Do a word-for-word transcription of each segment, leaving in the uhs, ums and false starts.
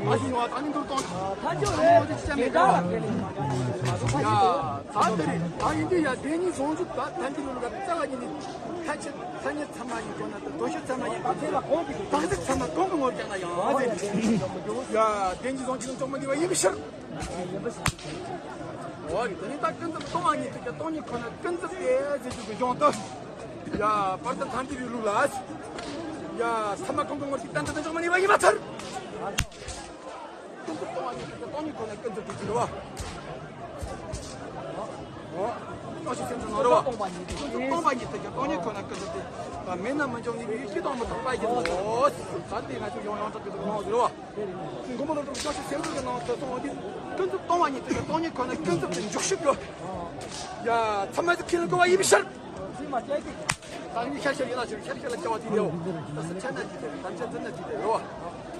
མ་ཤི་ཡོང་བ་དང་ནི་འདུར་གཏོང་། ཐ་ཆོ་རེད། ཡ་ད་དེ་རེད། ད་ཡིན་དུས་ཡ་དེ་གཉིས་ཟོང་ཆུ་ད་ཐན་གྱི་ལུགས་ལ་རྩ་བ་ཉིད་ནས་ཐ་ཆད་ཐ་སྙད་ཚང་མ་ཡིན་དགོས་ན་ད་དོ་ཤོད་ཚང་མ་ཡིན་དགོས་ན་དང་ཚིག་ཚང་མ་གོང་གི་ངོར་ཀྱང་ན་ཡང་ཨ་ཟེར། ཡ་དེ་གཉིས་ཟོང་ཆུ་ནི་གཙང་མ་ནི་བ་ཡིན་པའི་ཕྱིར། འོ་དེ་ནི་ད་ཀུན་རྫོབ་སྟོང་པ་ཉིད་དུ་ཀྱང་སྟོང་ཉིད་ཁོ་ན་ཀུན་རྫོབ་སྟེ་ཟེར་རྒྱུ་གི་གཞུང་དུ། ཡ་བར་དུ་ཐམས་ཅད་རིགས་ལུགས་ལ། ཡ་ཚད་མ་གང་གི་ངོར་གྱི་གཏན་དུ་འཇོག་མ་ནུས་པ་ཡིན་པར་ཐལ། ཀུན་རྫོབ་སྟོང་པ་ཉིད་དུ་ཀྱང་སྟོང་ཉིད་ཁོ་ན་ཀུན་རྫོབ་ཏུ་གྱུར་བ། འོ། ཀུན་རྫོབ་སྟོང་པ་ཉིད་དུ་ཀྱང་སྟོང་ཉིད་ཁོ་ན་ཀུན་རྫོབ་སྟེ། མེད་ན་མི་འཇོག་ནུས་པའི་ཤེས་དང་མི་རྟོག་པ་ཡིན་ནོ། ད་དེ་ང་ཚོ་ཡང་ཡང་དག་གི་ནང་ཟེར་བ། མགོན་པོ་ཀླུ་སྒྲུབ་ཀྱི་ཆོས་སེམས་ཀྱི་ནང་དུ་གསུངས་པ་འདི། ཀུན་རྫོབ་སྟོང་པ་ཉིད་དུ་ཀྱང་སྟོང་ཉིད་ཁོ་ན་ཀུན་རྫོབ་ཏུ་འཇོག་ཤུགས་ཡོད། ཡ་ཚད་མ་ཟེར་ཁས་ལེན་དགོས་པ་ཡིན་པའི་ཕྱིར། ད་ནི་ཤར་ཤར་ཡིན་ན་ཤར་ཤར་ཤར་ལ་སྐྱེ་བ་དེ་ཡོད། ད་སུ་ཆ་ན་ཅི་དེ་རེད། དམ་བཅའ་འཛིན་ན་ཅི་དེ་ཡོད།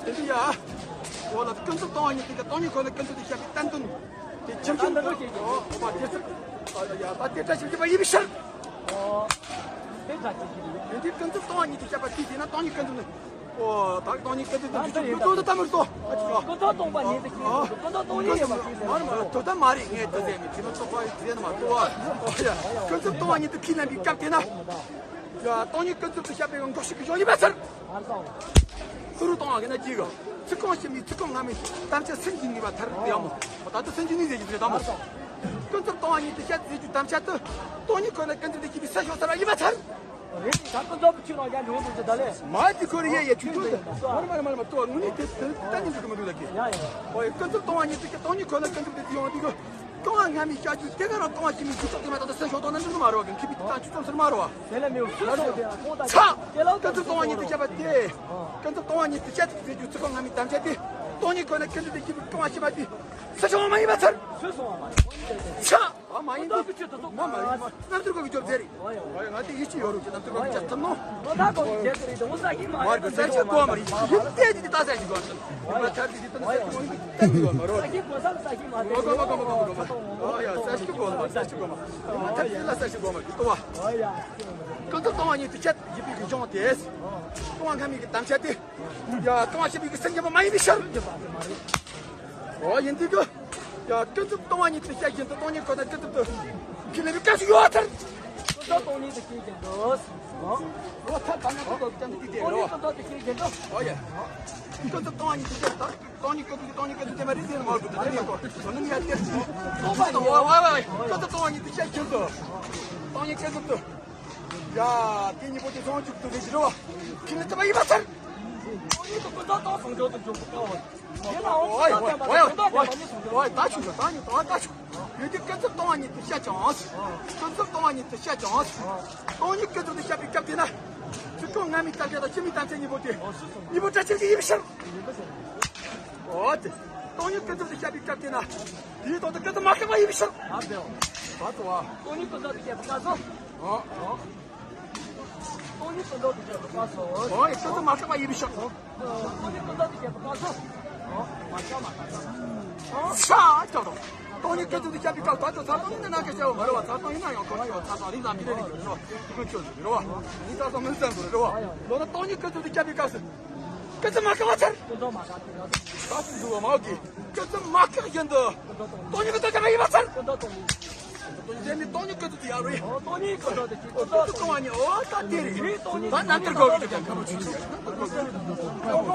དེ་འདི་ཡ། འོ་ལ་ཀུན་རྫོབ་སྟོང་པ་ཉིད་དུ་ཀྱང་སྟོང་ཉིད་ཁོ་ན་ཀུན་རྫོབ་ཏུ་བཤད་པའི་བསྟན་དོན། དེ་ཁྱིམ་ཁྱིམ་དུ་ཡོད། འོ་མ་དེ་ཚིག་ཡ་ད་དེ་བཀྲ་ཤིས་པའི་ཡིན་པའི་ཕྱིར། དེ་འདི་ཀུན་རྫོབ་སྟོང་པ་ཉིད་དུ་བཤད་པ་དེ་དེས་ན་སྟོང་ཉིད་ཀུན་རྫོབ་ནི། ཨོ། ད་སྟོང་ཉིད་ཀུན་རྫོབ་ཏུ་འཇུག་ཏུ་ད་མི་རྟོགས། ཨ་ཅི་ཀུན་རྫོབ་སྟོང་པ་ཉིད་དུ་ཤེས། ཀུན་རྫོབ་སྟོང་ཉིད་ཡིན་པ་ཤེས། མ་རེད་མ་རེད། དོ་ད་མ་རེད། ངས་དོ་ཟེར་མི་དེ་མི་རྟོགས་པ་ཟེར་ན་མ་རྟོགས་པ། ཨོ་ཡ། ཀུན་རྫོབ་སྟོང་པ་ཉིད་དུ་ཁས་ལེན་པའི་སྐབས་དེ་ན། ཡ་སྟོང་ཉིད་ཀུན་རྫོབ་ཏུ་བཤད་པའི་འགོག་བྱེད་ཀྱི་གཞུང་ཡིན་པར་ཐལ། ཧུ་རུ་གཏོང་བ་གི་ན་གཅིག་གི། ཚིག་རྐང་གཅིག་མའི་ཚིག་རྐང་སྔ་མའི་དམ་བཅའ་སུན་འབྱིན་ནུས་པར་ཐལ་ཡ་མོ། ད་ལྟ་སུན་འབྱིན་ནུས་ཟེར་གྱི་རེད་དམ་མོ། ཀུན་རྫོབ་སྟོང་པ་ཉིད་དུ་བཤད་ཟེར་རྒྱུ་དམ་བཅའ་དེ། སྟོང་ཉིད་ཁོ་ན་ཀུན་རྫོབ་ཏུ་ཤེས་པའི་ས་ཕྱོགས་ས་ར་ཡིན་པར་ཐལ། རེད། ད་ཀུན་རྫོབ་ཀྱི་ཆོས་ལ་ཡང་འགྲོ་འདུག་ཅེས་ད་ལས། མ་ཏི་ཁོ་རི་ཡ་ཡ་ཆུ་ཆུ་ཏེ། མ་རེད་མ་རེད་མ་རེད་མ་རེད། ལྟོས་དངོས་གནས་དེ་དེ་ལྟ་ཉིན་འགྲིག་གི་མི་འདུག་ལ་ཀི། ཡ་ཡ། ཨོ་ཡ། ཀུན་རྫོབ་སྟོང་པ་ཉིད་དུ་ཀྱང་སྟོང་ཉིད་ཁོ་ན་ཀུན་རྫོབ་ཏུ་ཡོང་བ་འདི་གི། སྟོང་པ་སྔ་མའི་བཤད་རྒྱུ་དེ་ག་རང་སྟོང་པ་སྐྱེ་མི་རྒྱུ་ཚོགས་དེ་མ་ཐག་ཏུ་སེམས་ཤོག་དོན་ན་འགྲིག་གི་མ་རེད་བ་ཀི། མཁས་པའི་དེ་དང་ཆུ་ཚོམ་ཟེར་མ་རེད་བ། དེ་ལ་མེའུ་སུ་སོང་དེ་ལ་ཁོང་ད་ཚ། ཀུན་རྫོབ་སྟོང་པ་ཉིད་དུ་བཤད་པ་དེ། ཀུན་རྫོབ་སྟོང་པ་ཉིད་དུ་བཤད་ཟེར་རྒྱུ་ཚིག་རྐང་སྔ་མའི་དམ་བཅའ་དེ། སྟོང་ཉིད་ཁོ་ན་ཀུན་རྫོབ་ཏུ་ཤེས་པའི་སྟོང་པ་ཤེས་པ་དེ། སུ་སོང་བ་མ་ཡིན་པར་ཐལ། སུ་སོང་བ་མ་ཡིན་པར་ཐལ། ཚ། ཨ་མ་ཡིན། ང་མ་ཡིན། རྣམ་ཐར་གོ་གི་སྐྱོབ་ཟེར་རེད། ང་དེ་ཡིད་ཆེས་ཡོད་རུང་གི་རྣམ་ཐར་གོ་གི་ཅག་ཐུབ་ནོ། ང་ད་གོ་གི་ཟེར་རེད། ང་ས་ཞིག་མ་མ་རེད། ས་ཞིག་གོ་མ་རེད། ཡིན་ཏེ་དེ་ད་ས་ཞིག་གོ་མ་རེད། ང་ཐར་དེ་དེ་ད་ས་ཞིག་གོ་མ་རེད། ས་ཞིག་གོ་ས་ས་ཞིག་མ་རེད། གོ་གོ་གོ་གོ་གོ་གོ། ཨ་ཡ། ས་ཞིག་གོ་མ་རེད། ས་ཞིག་གོ་མ་རེད། ང་ཐར་དེ་ལ་ས་ཞིག་གོ་མ་རེད། ལྟོས་པ། ཀུན་རྫོབ་སྟོང་པ་ཉིད་དུ་བཤད་ཡིན་པའི་གི་གཞུང་དེ། སྟོང་པ་སྔ་མའི་གི་དམ་བཅའ་དེ། ཡ་སྟོང་པ་ཤེས་པའི་གི་སེམས་བསྐྱེད་པ་མ་ཡིན་པའི་ཕྱིར། ཨོ་ཡིན་དུས་ཀྱི། ཡ་ཀུན་རྫོབ་སྟོང་པ་ཉིད་དུ་བཤད་བཞིན་དུ་སྟོང་ཉིད་ཁོ་ན་ཀུན་རྫོབ་ཏུ་ཁས་ལེན་པའི་སྐབས་སུ་ཡོད་ཐལ། ཀུན་རྫོབ་སྟོང་ཉིད་དུ་ཤེས་བཞིན་དུ། ཨོ་ཐལ། ད་ནི་ཀུན་རྫོབ་ཀྱང་དེ་དེ་རེད། ཀུན་རྫོབ་སྟོང་པ་ཉིད་དུ་ཤེས་བཞིན་དུ། ཨོ་ཡ། ཀུན་རྫོབ་སྟོང་པ་ཉིད་དུ་ཤེས་ད། སྟོང་ཉིད་ཀུན་རྫོབ་ཀྱི་སྟོང་ཉིད་ཀུན་རྫོབ་དེ་མ་རེད་ཟེར་ནས་མ་རེད། ད་ནི་ཡ་དེར་ཅི། སྟོང་པ་དང་བ་བ་བ་ཀུན་རྫོབ་སྟོང་པ་ཉིད་དུ་ཤེས་བཞིན་དུ། སྟོང་ཉིད་ཀུན་རྫོབ་ཏུ། ཡ། དེ་གཉིས་པོ་དེ་ཟུང་འཇུག་ཏུ་ལས་ཀྱི་རེད་བ། ཁས་ལེན་ཐུབ་པ་ཡིན་པར་ཐལ། སྟོང་ཉིད་དུ་ཀུན་རྫོབ་དང་ཟུང་འཇུག་ཏུ་འཇུག་པའི་སྐབས། དེ་ལའང་ཀུན་རྫོབ་བསྟན་པ་དང་ཀུན་རྫོབ་བསྟན་པ་གཉིས་ཟུང་འཇུག་ཏུ། ད་ཆུ་ད་ད་ཉི་ད་ད་ཆུ། ཡོད་དེ་ཀུན་རྫོབ་སྟོང་པ་ཉིད་དུ་བཤད་ཀྱང་། ཀུན་རྫོབ་སྟོང་པ་ཉིད་དུ་བཤད་ཀྱང་། སྟོང་ཉིད་ཀུན་རྫོབ་ཏུ་བཤད་པའི་སྐབས་དེ་ན། ཚིག་རྐང་སྔ་མའི་དམ་བཅའ་དང་ཕྱི་མའི་དམ་བཅའ་གཉིས་པོ་དེ། གཉིས་པོ་བྲལ་ཕྱིར་གྱི་ཡིན་པའི་ཕྱིར། འོ་དེ། སྟོང་ཉིད་ཀུན་རྫོབ་ཏུ་བཤད་པའི་སྐབས་དེ་ན། དེའི་དོན་དུ་ཀུན་རྫོབ་མ་བཀག་པ་ཡིན་པའི་ཕྱིར། ད་དུ་བ། སྟོང་ཉིད་ཀུན་རྫོབ་ཏུ་བཤད་པའི་སྐབས་སུ། ཨོ། སྟོང་ཉིད་ཀུན་རྫོབ་ཏུ་བཤད་པའི་སྐབས་སུ། ཨོ་ཡ། ཀུན་རྫོབ་མ་བཀག་པ་ཡིན་པའི་ཕྱིར། སྟོང་ཉིད་ཀུན་རྫོབ་ཏུ་བཤད་པའི་སྐབས་སུ། ཨོ། མ་བཀག་མ་བཀག་ས་ཀྱང་རུང་། སྟོང་ཉིད་ཀུན་རྫོབ་ཏུ་བཤད་པའི་སྐབས་ད་དུ་ཚ་སྟོང་ཡིན་ན་ན་ཀ་བཤད་བ་མ་རེད་བ། ཚ་སྟོང་ཡིན་ན་ཡང་ཁོ་ན་ཡང་ཚ་སྟོང་རིགས་ཙམ་མི་རེ་རེ་ཡོད་རེད་བ། དེ་ཀུན་ཆོས་ཟེར་རེད་བ། ནི་ཚ་སྟོང་མིན་ཙམ་དུ་རེད་བ། ལོ་ན་སྟོང་ཉིད་ཀུན་རྫོབ་ཏུ་བཤད་པའི་སྐབས་སུ། ཀུན་རྫོབ་མ་བཀག་པ་ཚར། ཀུན་རྫོབ་མ་བཀག་པའི་སྐབས་སུ། ད་སུ་འདུག་བ་མ་གི། ཀུན་རྫོབ་མ་བཀག་བཞིན་དུ། སྟོང་ཉིད་ཀྱི་དོན་བྱེད་པ་ཡིན་པར་ཐལ། སྟོང་ཉིད་ཀྱི་དོན་བྱེད་པའི་སྟོང་ཉིད་ཀྱི་དོན་བྱེད་པ་ཡིན་པར་ཐལ། སྟོང་ཉིད་ཀྱི་དོན་བྱེད་པ་ཡིན་པར་ཐལ། སྟོང་ཉིད་ཀྱི་དོན་བྱེད་པ་ཡིན་པར་ཐལ། ད་ནམ་མཁར་གོ་གི་ཀྱང་ཁ་མ་ཆུ་ཆུ་ཡ། ནམ་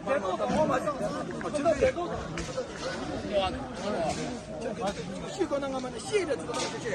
མཁར་གོ་གི་ཀྱང་ཁ་མ་ཆུ་ཆུ་ཡ། ཤི་དགོས་ན་ང་མ་ནི་ཤི་རེད་ཚུལ་ཁ་ཆེ།